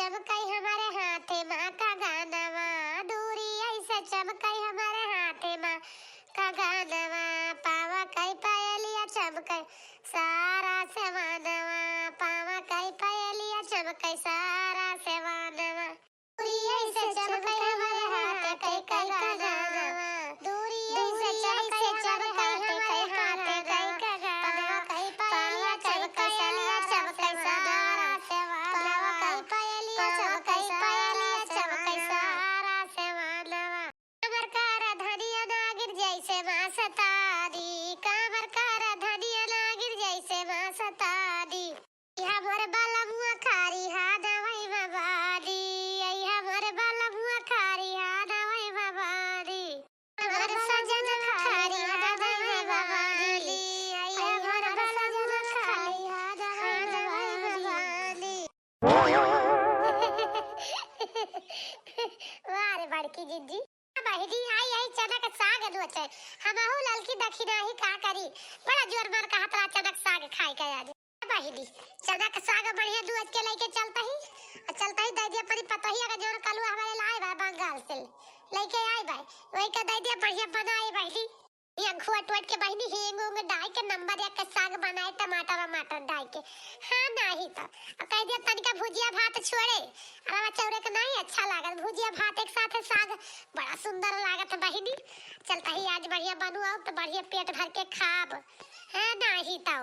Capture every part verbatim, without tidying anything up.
चमकई हमरे हाथे मा कंगनवा, दूरी ऐसे चमकई हमरे हाथे मा कंगनवा, पावा कई पायलिया चमकई सारा सेवानवा, पावा कई पायलिया चमकई सारा सेवानवा। दूरी ऐसे चमकई हमरे हाथे कई कई कंगनवा, दूरी ऐसे चमकई हमरे हाथे कई कंगनवा, पावा कई पायलिया चमकई सारा सेवानवा, पावा कई पायलिया चमकई सारा सेवानवा। कमर कर धनिया ना गिर जैसे माँ सतारी, कमर कर धनिया ना गिर जैसे माँ सतारी। या मोर बलमुआ खारी हा दवाई बबारी, या मोर बलमुआ खारी हा दवाई बबारी। मोर सजन खारी हा दवाई बबारी, या मोर सजन खारी हा दवाई बबारी। वाह रे बड़की जिज्जी। बहिनी, आई, आई, चना के साग नोचे। हमहू ललकी दखिनाही का करी, बड़ा जोर मन कहत रहा चना के साग खाए के आज। बहिनी, चना के साग बढ़िया नोच के लइके चलतही, आ चलतही दइ दिया अपनी पतोहिया के, जोन कलुआ हमरे लाए बा बंगाल से, लइके आई बा, वही के दइ दिया बढ़िया बनाए बहिनी। ये घोट वोट के बहिनी हींग उंग डाल के नंबर एक के साग बनाए, टमाटर वमाटर डाल के। हाँ, नाही तो। अब कह दिया तनिका भुजिया भात छोड़े, अरवा चौरे के नाही अच्छा लागत, भुजिया भात एक साथ है साग, बड़ा सुंदर लागत है बहिनी। चलतही आज बढ़िया बनवाओ तो बढ़िया पेट भर के खाब, है नाही तो।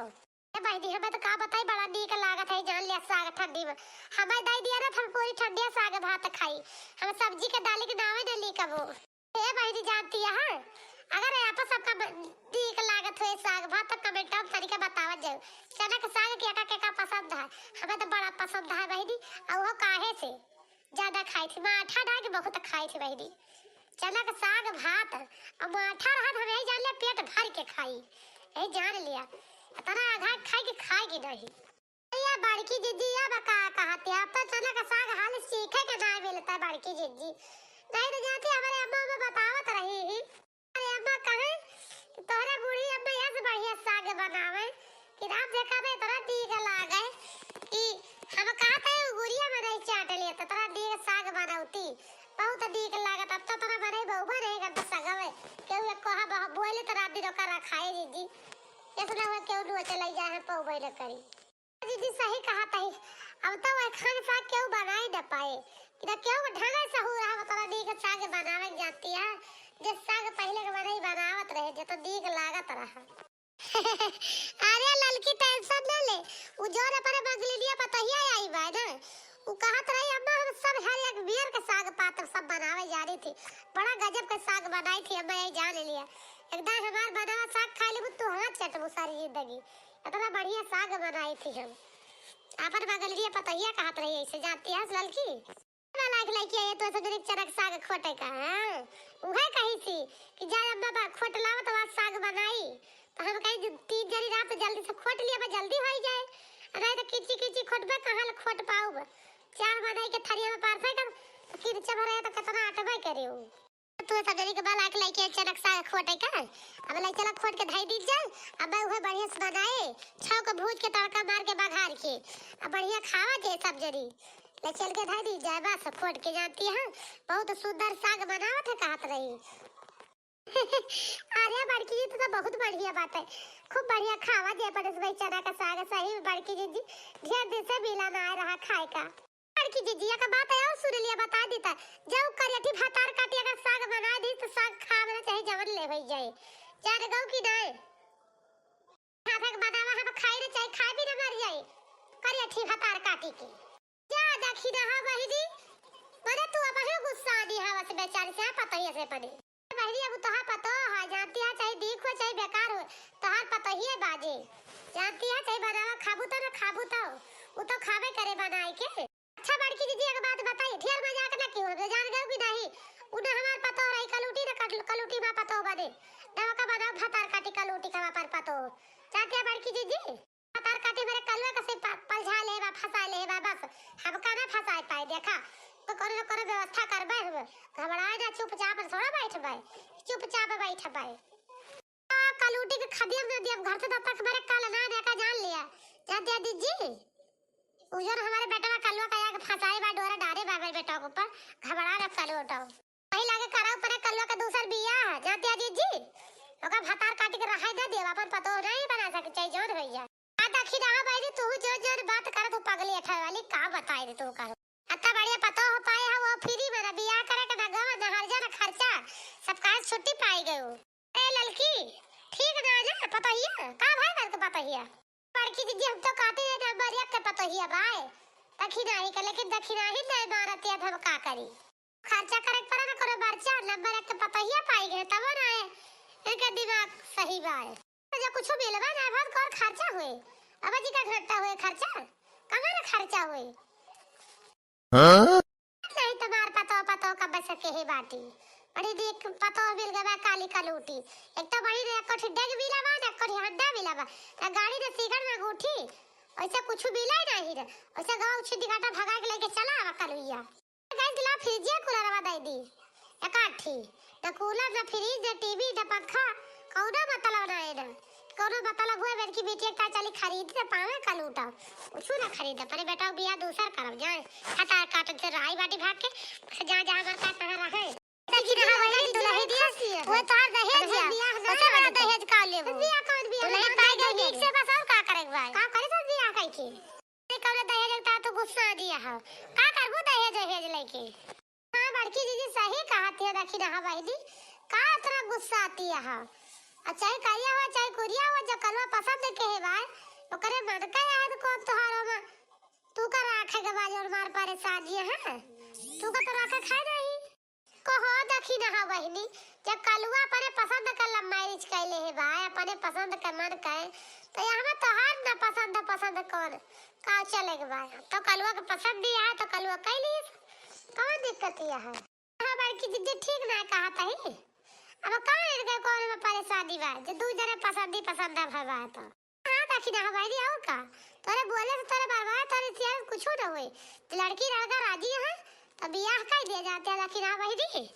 ए बहिनी, हमें तो का बताई, बड़ा नीक लागत है, जान लिया साग ठंडी में। हमें दइ दिया ना, तो हम पूरी ठंडिया साग भात खाई, हम सब्जी के दाली के नावे न ली कबो। ए बहिनी, जानती है, अगर आप सबका ब-, नीक लागत होए साग भात तो comment में तनिका बतावत जाओ। चना के साग के का के का पसंद है, हमें तो बड़ा पसंद है बहिनी। और वो काहे से ज्यादा खाई थी, माठा डाल के बहुत खाई थी बहिनी। चना के साग भात और माठा रहत, हम यही जान लिया पेट भर के खाई, यही जान लिया। इतना आधा खाई कि खाएगी नहीं। या बड़की जिज्जी, या बका कहत है, अब तो चना का साग हाल सीखे के ना मिलता है बड़की जिज्जी। नहीं तो जाती हमारे अम्मा में बतावत रही ही। अरे अम्मा कहे कि तोहरे बूढ़ी अम्मा यस बढ़िया साग बनावे कि रात देखा तो इतना नीक लागे कि हम कहते हैं गुड़िया में नहीं चाट लिया तो इतना नीक साग बनौती, बहुत नीक लागत। अब तो तोरा बने बहुबा नहीं करता सगवे, केहू एक कोहा बह-, बोले तो रात दिन ओकर रखाए जिज्जी, ऐसा ना हुआ केहू नोचे लइ जाए, हम पौबे न करी। दीदी सही कहत ही, अब तो वह खान साग केहू बनाई न पाए। इधर केहू के ढंग से हो रहा, बता नीक साग बनावे के जानती है, जे साग पहले के मनई बनावत रहे, जे तो नीक लागत रहा। अरे ललकी tension न ले, उ जोर अपने बंगलिनिया पतोहिया आई बा ना, उ कहत रही, "अम्मा हम सब हर एक बियर के साग पात सब बनावे जानी थी, बड़ा गजब के साग बनाई थी अम्मा, यही जान लिया, एकदम हमार बनावा साग खा लेबू तू, हाथ चटबू सारी जिंदगी।" इतना बढ़िया साग बनाई थी हम। आपन बगलिया पतोहिया कहत रही ऐसे, जानती है ललकी? वाला के लइके आए तो ऐसे मेरे चना के साग खोटे का, हाँ? उहे कही थी कि जा अम्मा बा खोट लावत बा साग बनाई। तो हम कही तीन जनी रात जल्दी से खोट लिया बा, जल्दी हो जाए। नहीं तो किची किची खोटबे कहाँ ले खोट पाऊब? चार बनाई के थरिया में पारते कर, तो किरचा भरे तो कितना अटबे करे उ। तू सब जनी के बला के लइके चना के साग खोटे का। अब लइ चला खोट के धई दी जाए। अब उहे बढ़िया से बनाए, छौंक भूज के तड़का मार के बघार के। अब बढ़िया खावा जाए सब जनी। लइ चल के धई दी जाए, बस खोट के जानती है। बहुत सुंदर साग बनावत है कहत रही। अरे बड़की जी, तो, तो बहुत बढ़िया बात है। खूब बढ़िया खावा जाए पड़ोस भाई चना का साग। सही में बड़की जी, जी, ढेर दिन से मिला ना आ रहा खाए का। बड़की जिज्जिया का बात है और सुन लिया, बता दी त, जब करियठी भतार काटी अगर साग बना दी तो साग खावे ना चाहे जवन ले होई जाए। जान गऊ कि नाय? हाथे के बनावा हम खाई ना चाहे खाए भी ना मर जाए। करियठी भतार काटी के। जा देखी ना हो बहिनी, मने तू अब ही गुस्सा आनी हवस बेचारी से, हाँ, पतोहिया से बने। बहिनी, अब तोहार पतोह है, जानती है, चाहे दीख हो, चाहे बेकार हो, तोहार पतोहिए बाजे। जानती है, चाहे बनावा खाबू तो ना खाबू तो, उ तो खाबे करे बनाए के। अच्छा बड़की दीदी, एक बात बताई, ढेर मजाक ना कियो, हम जान गए कि नहीं, उ ना हमार पतोह रही, कलूटी ना कट-, कलूटी मा पतोह बने, ना ओका बनाओ भतार काटी कलूटी का पर पतोह। जानती है बड़की दीदी? भतार काटी मेरे कलुआ के से प-, पलझा ले बा, फंसा ले बा, बस हमका ना फंसाए पाए। देखा, तो कोनो न कोनो व्यवस्था करबे हम, घबराए ना, चुपचाप थोड़ा बैठबे, चुपचाप बैठबे। आ, कलूटी के खदिया में दिया, घर से तब तक मेरे कल ना देखा, जान लिया, जा दे दीजिए। उ जौन हमरे बेटवा कलुआ का आके फंसाए बा, डोरा डारे बा हमरे बेटवा के ऊपर, घबरा न कलुआ उठाओ। वही लागे करा ऊपर कलुआ का दूसर बियाह, जातिया जीजी, ओका भतार काट के रहाई ना देव, अपन पतोह नहीं बना सके, चाहे जौन हो जाए। आ दखिनहा बहिनी, तू जौन जौन बात करत हो पगली अठारह वाली, का बताई दे तू का। अत्ता बढ़िया पतोह पाए है, वो फ्री में ना बियाह करे के, ना गवा, ना हर्जा, ना खर्चा, सब काहे छुट्टी पाई गयो। ए ललकी, ठीक ना है ना पतोहिया? का भाई बन के पतोहिया? बड़की दीदी, हम तो कहते रहे नंबर एक के पतोहिया बाय, दखिनही के, लेकिन दखिनही नहीं मारत है, अब हम का करी? खर्चा करे के पड़ा ना, कोनो बर्चा, नंबर एक के पतोहिया पाई गए, तब ना है, इनके दिमाग सही बाय। तो जो कुछ मिलबा ना, बहुत कौन खर्चा हुए, बाबा जी का घंटा हुए खर्चा, कहाँ ना खर्चा हुए? हाँ? नहीं तुम्हार पतो, पतो का बस के ही बाटी। बड़ी नीक पतो मिल गवा काली कलूटी। एक तो बड़ी रे, एक कोठी डेग मिला बा, एक कोठी हंडा मिला बा। ना गाड़ी ना सीगड़ ना अंगूठी। वैसे कुछ मिला ही नहीं रे। वैसे गवा उछी दिगाटा भगा के लेके चला आवा कलुइया। गैस ला फ्रिजिया कूलरवा दे दी। एक आठी। ना कूलर, ना फ्रिज, ना टीवी, ना पंखा। कौनो मतलब ना है ना। कौनो मतलब हुए बेर की बेटी एक चली खरीद ना पावे कलूटा। कुछ ना खरीद, अपने बेटा बियाह दूसर करब जाए। हटा काट से राई बाटी भाग के, बस जा, जा हमार का कहाँ रहे। देखी ना, वही दुल्हन दिया, वो तोहार दहेज है। बियाह ना सबसे बड़ा दहेज का लेबू? बियाह कौन बियाह? दुल्हन पाए गए नीक से, बस और का करे के बा? का करे सब बियाह कह के? अरे कौनो दहेज का तो गुस्सा आ दिया है। का करबू दहेज, दहेज लेके? हाँ, बड़की दीदी सही कहत है, देखी ना, हाँ बहिनी, का इतना गुस्सा आती है? अब चाहे करिया हो, चाहे कुरिया हो, जो कलवा पसंद के है भाई, ओकरे मन का याद कौन तोहार हो, तू का राखे के बाद और मार परेशानी है, हाँ? तू का तो राखे खाए नहीं। कहो दखिनहा बहिनी, जब कलुआ अपने पसंद का love marriage कैले है भाई, अपने पसंद का मन का है, तो यहाँ में तोहार ना पसंद, पसंद कौन का चले के भाई? तो कलुआ के पसंद दिया है, तो कलुआ कैली, कौन दिक्कत यह है? हाँ, बड़की दीदी ठीक ना कहत ही। अब कौन इनके कौन में परेशानी बा, जो दू जने पसंद ही पसंद है भाई बा तो। हाँ, दखिनहा बहिनी, और का? तोरे बोले से तोरे बरबाद, तोरे सियान कुछो न होए। तो लड़की लड़का राजी है, तो बियाह कर दिया जाते हैं, दखिनहा बहिनी।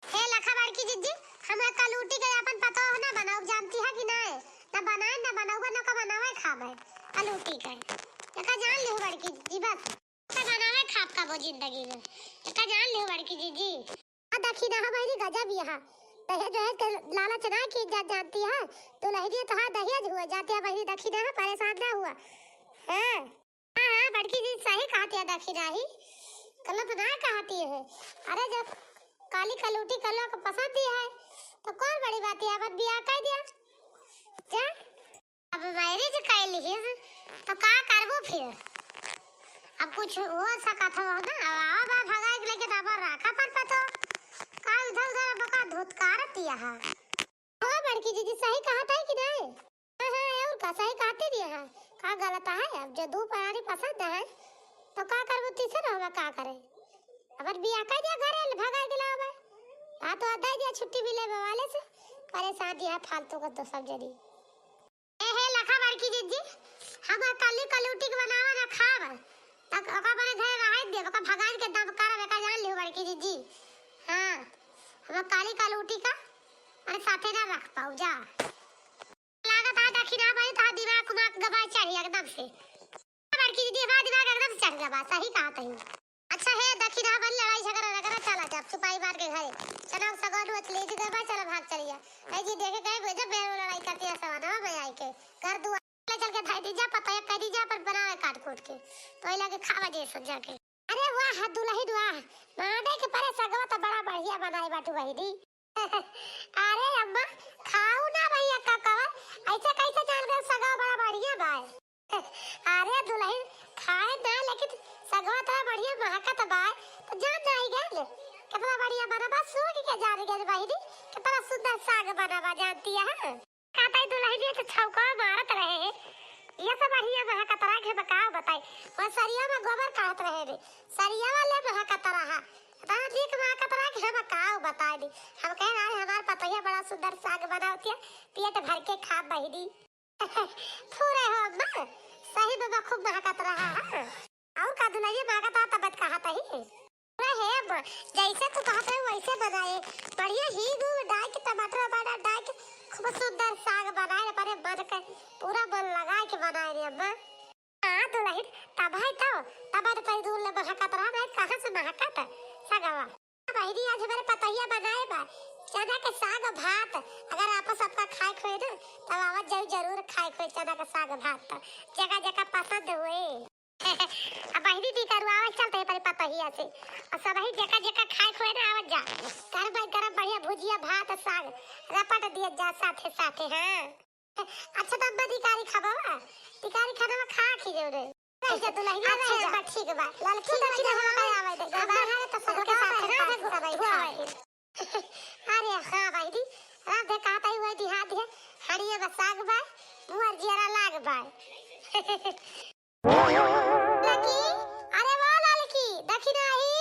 हे लखा बड़की जिज्जी, हम कलूटी के अपन पतोह ना बनाउब, जानती है कि नहीं? ना बनाए, ना बनाउबा, ना का बनावे खाबे। कलूटी के। एका जान लिहु बड़की जिज्जी, बस। ना बनावे खाब का वो जिंदगी में। एका जान लिहु बड़की जिज्जी। आ दखिनहा बहिनी गजब यहाँ। दहेज वहेज के लालच ना की जा, जानती है? दुल्हनिया तो हाँ दहेज हुआ, जातिया बहिनी दखिनहा परेशान ना हुआ। हाँ। हाँ, हाँ, बड़की जी सही कहती है दखिनही। गलत ना कहती है। अरे जब काली कलूटी कलवा को पसंद ही है, तो कौन बड़ी बात है, अपन बियाह कर दिया। जा। अब marriage कर लिहिस, तो का करबू फिर? अब कुछ हो सकत हो ना, अब आवा बा भगाए के, लेकिन अब राखा पर पतो। का इधर उधर अब का धुतकारत यहाँ? हाँ, बड़की दीदी सही कहत है कि नहीं? हाँ, हाँ, और का सही कहती रही है। का गलत है? अब जो दू प्राणी पसंद है, तो का करबू, तीसर होगा का करे? अपन बियाह कर दिया घरे, भगाए के लाओ भाई। हाँ, तो दे दिया छुट्टी मिले वाले से, परेशान दिया फालतू का तो सब जनी। ए हे लखा बड़की जिज्जी, हम काली कलूटी के बनावा ना खाब, तक ओका अपने घरे रहाई देब, ओका भगान के दम करब, एका जान लिहु बड़की जिज्जी। हाँ, हम काली कलूटी का अरे साथे ना रख पाऊ जा। लागत है दखिनहा बहिनी, तोहार दिमाग उमाग गबा चढ़ी एकदम से। बड़की दीदी, हमार दिमाग एकदम चढ़ गया बा, सही कहत ही। अच्छा हे दखिनहा बहिनी, लड़ाई झगड़ा ना करा, चला जा, चुपाई मार के घरे। चला सगोन हुआ, चले जी गए बा, चला भाग चली जा। ए जी देखे गए, जब बेरो लड़ाई करती है सवाना में आई के। घर दुआर ले चल के धाई दी जा, पता है कह दी जा, पर बनावे काट कूट के। तो लगे खावा जे संजा के। अरे वाह दुल्हन वाह, माने के परे सगवा तो बड़ा बढ़िया बनाई बाटू बहिनी। अरे अम्मा, खाऊ ना भैया का कवर, ऐसे कैसे जान गए सगवा बड़ा बढ़िया बाय? अरे दुल्हन, खाए ना, लेकिन सगवा तो बढ़िया महकत बाय, तो जान जाई गए कितना बढ़िया बना बा, सूंघ के जान गए बहिनी, कितना सुंदर साग बना बा, जानती है? कहता है दुल्हनिया तो छौका मारत रहे, ये सब बढ़िया महकत रहा, के बताओ बताई, वो सरिया में गोबर काढ़त रहे रे, सरिया वाले महकत रहा, इतना नीक महकत रहा कि हम का बताई दी। हम कहे, "अरे, हमार पतोहिया बड़ा सुंदर साग बनावती है, पेट भर के खा बहिनी।" फुरे हो अम्मा, सही में खूब महकत रहा है। और का दुल्हनिया महकत रहा, तब कहत ही। फुरे हे अम्मा, जैसे तू कहत है वैसे बनाए। बढ़िया हींग डाल के, टमाटर वमाटर डाल के खूब सुंदर साग बनाए, अपने मन के पूरा मन लगा के बनाए रे अम्मा। हाँ दुलहिन, तब है तो, तब है तो तई दूर ले महकत रहा, नहीं कहाँ से महकत सगवा। बहिनी, आज हमरे पतोहिया बनाए बा चना के साग भात। अगर आपस सबका खाए खोए ना, तब आवत जाऊ जरूर खाए खोए चना के साग भात। तो जेका जेका पसंद होए। अब बहिनी निकरुआवल चलते हैं परे पतोहिया से। और सबही जेका जेका खाए खोए ना आवत जा। गरम गरम बढ़िया भुजिया भात साग रपट दिया जा साथे साथे, हाँ। अच्छा, तब मैं निकारी खाबा, निकारी खाना में खा खी जो रे। रह जा दुलहिन, अच्छा, रह जा। बा, ठीक बा। ललकी दखिना हम पे आवे दे। अब बाहर तो सबके साथ ना, ना, सबही खाए। अरे हाँ बहिनी, रात दे कहत ही वही दिहा दिहे, हड़िया में साग बा, मुअर जियरा लाग बा। ललकी, अरे वो ललकी, दखिना ही,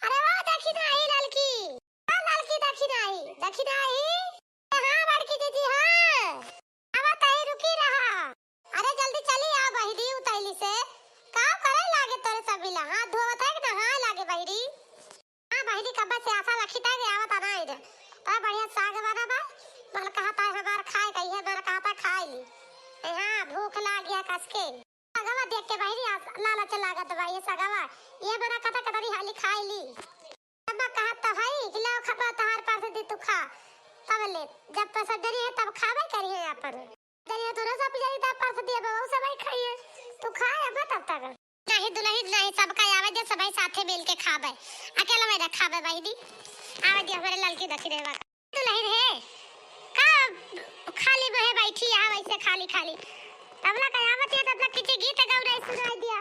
अरे वो दखिना ही ललकी, ओ ललकी दखिना ही, दखिना ही। हाँ बड़की दीदी, हाँ। आवा तही रुकी रहा। अरे जल्दी चली आ बहिनी उतैली से। का करे लागे तोरे सब मिला? हाथ धोवत है कि नहाए लागे बहिनी? हाँ बहिनी, कब्बे से आशा रखी था कि आवत आना इधर। तो बढ़िया साग बना बा। मन कहा था हमार खाए का, ये मन कहा था खाए ली। ए हाँ, भूख लाग गया कस के। सगवा देख के बहिनी आस-, लालच लागत बा ये सगवा। ये मन कहा था कतनी हाली खाए ली। अम्मा कहत तो हई कि लाओ खबा तहार परस दी तू खा। तब ले, जब पसंद नहीं है तब खाबे करिए अपन। जब ये तोरा सब जाई तब परस दिए बा, वो सब ही खाइए। तू खाए अम्मा तब तक। नहीं दुलहिन नहीं, सबका आवे दे, सबही साथे मिल के खाबे। अकेला में ना खाबे बहिनी। आवे दे हमरे ललकी दखिना बा। दुलहिन है, का खाली में है बैठी यहाँ वैसे खाली खाली। तबला का आवत है, तबला किचे गीत गाऊ नहीं सुनाई दिया।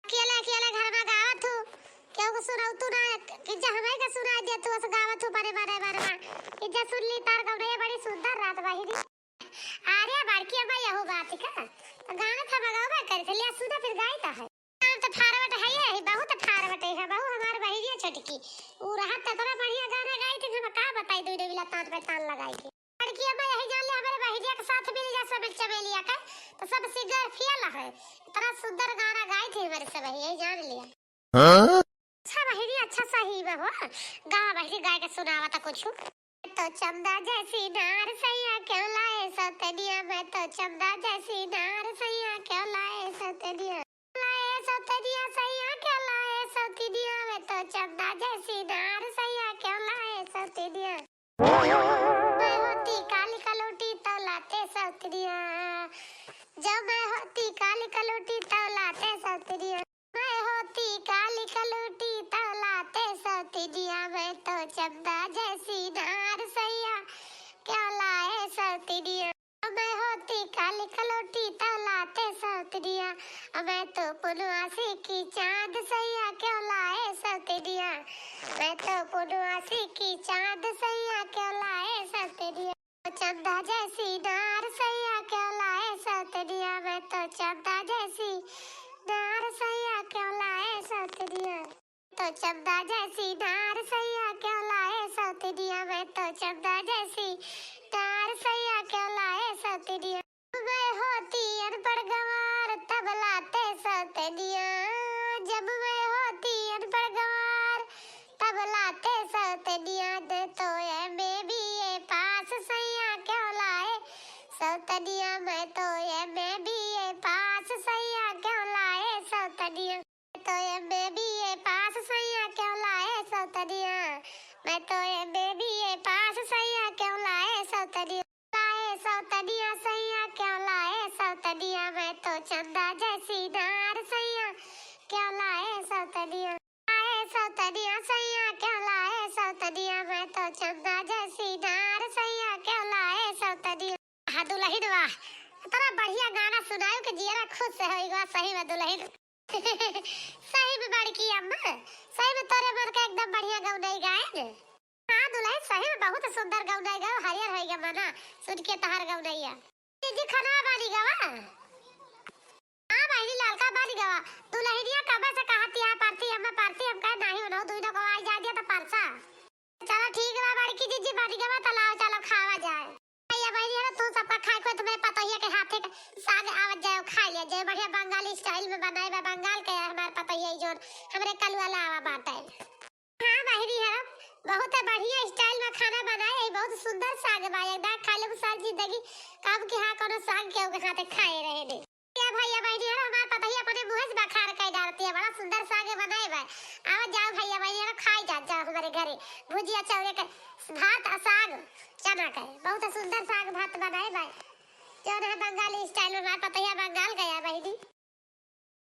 अकेले अकेले घर में गावत हूँ, केहू को सुनौतू ना, कि जा हमें के सुनाई दे, तू अस गावत हूँ बरे बरे बरे बरे। कि जा सुन ली तार गौनैया बड़ी सुंदर रात बहिनी। अरे बड़की अम्मा यहू बात का, तो गाना था बगावे करे थे, लिया सुना फिर गाई तो है। नाम तो फारवट है, ये है, बहुत फारवट है, बहू हमार बहिनिया छोटकी। ऊ रहत तो इतना बढ़िया गाना गाई थी, हम का बताई, दो डेविला तान पे तान लगाई थी। बड़की अम्मा यही जान ले, हमारे बहिनिया के साथ मिल जा सब चमेलिया के, तो सब सिंगर फेल है। इतना सुंदर गाना गाई थी हमारे सब, यही जान लिया। हाँ? अच्छा बहिनी, अच्छा सही बा हो। गा बहिनी, गाय के सुनावा था कुछ। तो चंदा जैसी नार सैया क्यों लाए सौतनिया, मैं तो चंदा जैसी नार सैया क्यों लाए सौतनिया। लाए सौतनिया सैया क्यों लाए सौतनिया, मैं तो चंदा जैसी नार सैया क्यों लाए सौतनिया। मैं होती काली कलौटी तो लाते सौतनिया। जब मैं होती काली कलौटी तो लाते सौतनिया। मैं होती काली कलौटी तो लाते सौतनिया। मैं तो चंदा जैसी नार सैया क्यों लाए सौतनिया। मैं होती काली कलौटी तो लाते सौतनिया। मैं तो पुनवासी की चांद सैया क्यों लाए सौतनिया। मैं तो पुनवासी की चांद सैया क्यों लाए सौतनिया। चंदा जैसी नार सैया क्यों लाए सौतनिया। मैं तो चंदा जैसी नार सैया क्यों लाए सौतनिया। तो चंदा जैसी नार सैया क्यों लाए सौतनिया। मैं तो चंदा जैसी नार सैया क्यों लाए सौतनिया। मैं होती अनपढ़ गंवार तब लाते सौतनिया। जब मैं होती अनपढ़ गंवार तब लाते सौतनिया। दे तो एमए बीए पास सैया क्यों लाए सौतनिया। मैं तो एमए बीए पास सैया क्यों लाए सौतनिया। तो एमए बीए पास सैया क्यों लाए सौतनिया। मैं तो एमए बीए पास सैया क्यों लाए सौतनिया। लाए सौतनिया सैया क्यों लाए सौतनिया। मैं तो चंदा जैसी नार सैया क्यों लाए सौतनिया। लाए सौतनिया सैया क्यों लाए सौतनिया। मैं तो चंदा जैसी नार सैया क्यों लाए सौतनिया। हाँ दुलहिन वाह, इतना बढ़िया गाना सुनायो कि जियरा खुश से होई गवा सही में दुलहिन। सही में बड़की अम्मा, सही में तोरे मन का एकदम बढ़िया गौनई गायन। हाँ दुलहिन, सही में बहुत सुंदर गौनई गायो, हरियर होई गवा मना सुन के तहार गौनैया। दीदी खाना बनी गवा? हाँ बहिनी, ललका बनी गवा। दुलहिनिया कबे से कहती है परती अम्मा परती, हम कहे नहीं उन्हों दुई नो को आई जा दिया तो परसा। चलो ठीक बा बड़की जीजी, बनी गवा तो लाओ चलो खावा जाए। भैया बहिनी है ना, तू सबका खाए को तुम्हें पतोहिया के हाथे के साग आवत जाए, खा लिया जाए। बढ़िया बंगाली style में बनाए बा, बंगाल के है हमार पतोहिया, ई जोन हमरे कलुआ लावा बाटे। हाँ बहिनी है ना, बहुत बढ़िया style में खाना बनाए, ई बहुत सुंदर साग बा, एक दाग खा लेबू सारी जिंदगी, कब कि हाँ कोनो साग केहू के हाथे खाए रहे नहीं। या भैया बहिनी, हमार पतोहिया अपने मुँहे से बखार कर डारती है, बड़ा सुंदर साग बनाए बा। आवा जाओ भैया बहिनी, खाई जा, जाओ हमारे घरे। भुजिया चौरे के, भात आ साग, चना के, बहुत सुंदर साग भात बनाए बा। जौन है बंगाली style में, हमार पतोहिया बंगाल गया बहिनी।